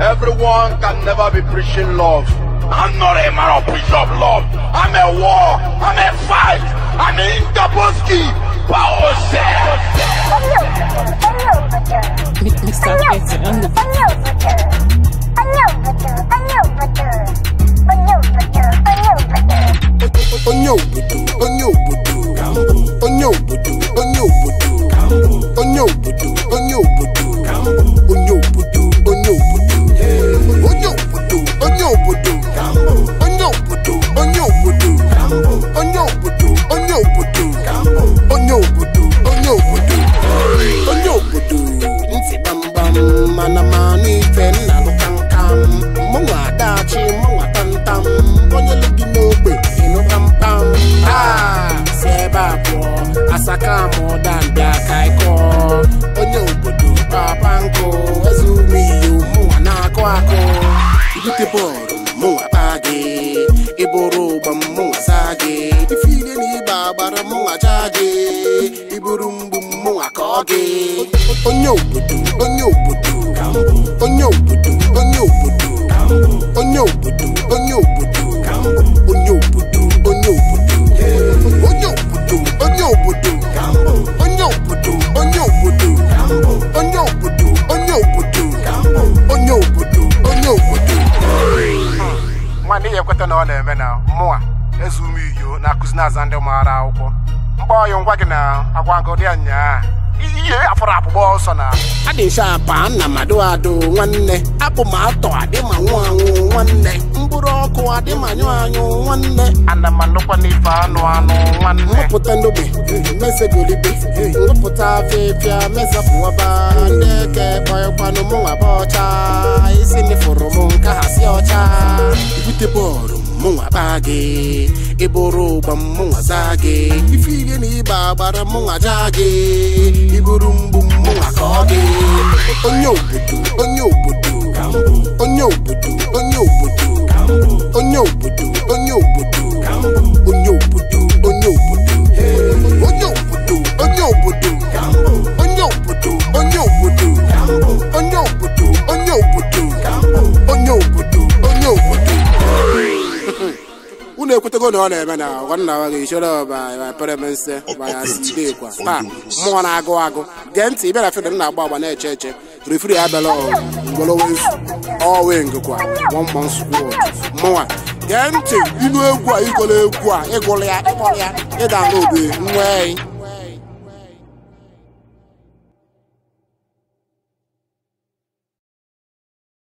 Everyone can never be preaching love. I'm not a man of preach of love. I'm a war. I'm a fight. I'm in Indaboski. Power share. Mr. Petty on the Onye obodo, onye obodo, onye obodo, onye obodo, onye obodo, onye obodo, onye obodo, onye obodo, onye obodo, onye obodo, onye obodo, onye obodo, onye obodo, onye obodo, onye obodo, onye obodo, onye obodo, ntị gbamgbam, mana manụ ife nna lụ kamkam, mụnwa adachi, mụnwa tamtam, onye lu gị n'ogbe. Ah, si ebe a pụọ, asaka mụda mbịa ka ịkọ. Onye obodo papa nkụ, eze ume iyo mụnwa na-akụ akụ. Ibute bọọlụ mụnwa kpaa gị, ịbụrụ ụgbọ mụnwa zaa gị. Ife ile na ịgba agbara mụnwa jaa gị, iburu mgbu mụnwa kọọ gị. Onye obodo, onye obodo, onye obodo, onye obodo, onye obodo, onye obodo, onye obodo, onye obodo, onye obodo, onye obodo, onye obodo, onye obodo, onye obodo, onye obodo, onye obodo, onye obodo. Nwanne ya ekweta na ọ na-eme na mụa eze ume iyo na-akụzi na-aza ndị maara akwụkwọ. Mgbe ọyụ ngwa gị na agwa ngụ dị nyaa ihe afọrọ akpụkpọ ọsọ na adị shapa nna mmadụ adụ nwanne apụ ma atọ adị ma nwụ anwụ nwanne mkpụrụ ọkụ adị ma anyụ anyụ nwanne ana m anụkwa n'ife anụ anụ nwanne nwepụta ndogbe mesegolibe nwepụta afịfịa mesapụwaba ndị eke kpọịkwanụ mụnwa bụ ọcha isi nifụrụ m nke ha si ọcha ibute bọọlụ mụnwa kpaa gị ịbụrụ ụgbọ mụnwa zaa gị ife ile na ịgba agbara mụnwa jaa gị iburu mgbu mụnwa kọọ gị. Onye obodo, onye obodo, onye obodo, onye obodo, onye obodo, onye obodo, onye obodo, onye obodo, onye obodo, onye obodo, onye obodo, onye obodo, onye obodo, onye obodo, onye obodo, onye obodo. Unu ekwetego na ọ na-eme na nwanna gị chere ọba peremense bayasindekwa taa mmụọ na-agụ agụ gee ntị ịbịa na fidem na-agba agba na-eche eche refri abịala ọgbolowezu ọwengkwa one squad mmụọ gee ntị ịnụ egwu a ịgụla egwu a ịgụla ya ịkpọrọ ya ịda n'obe nwee.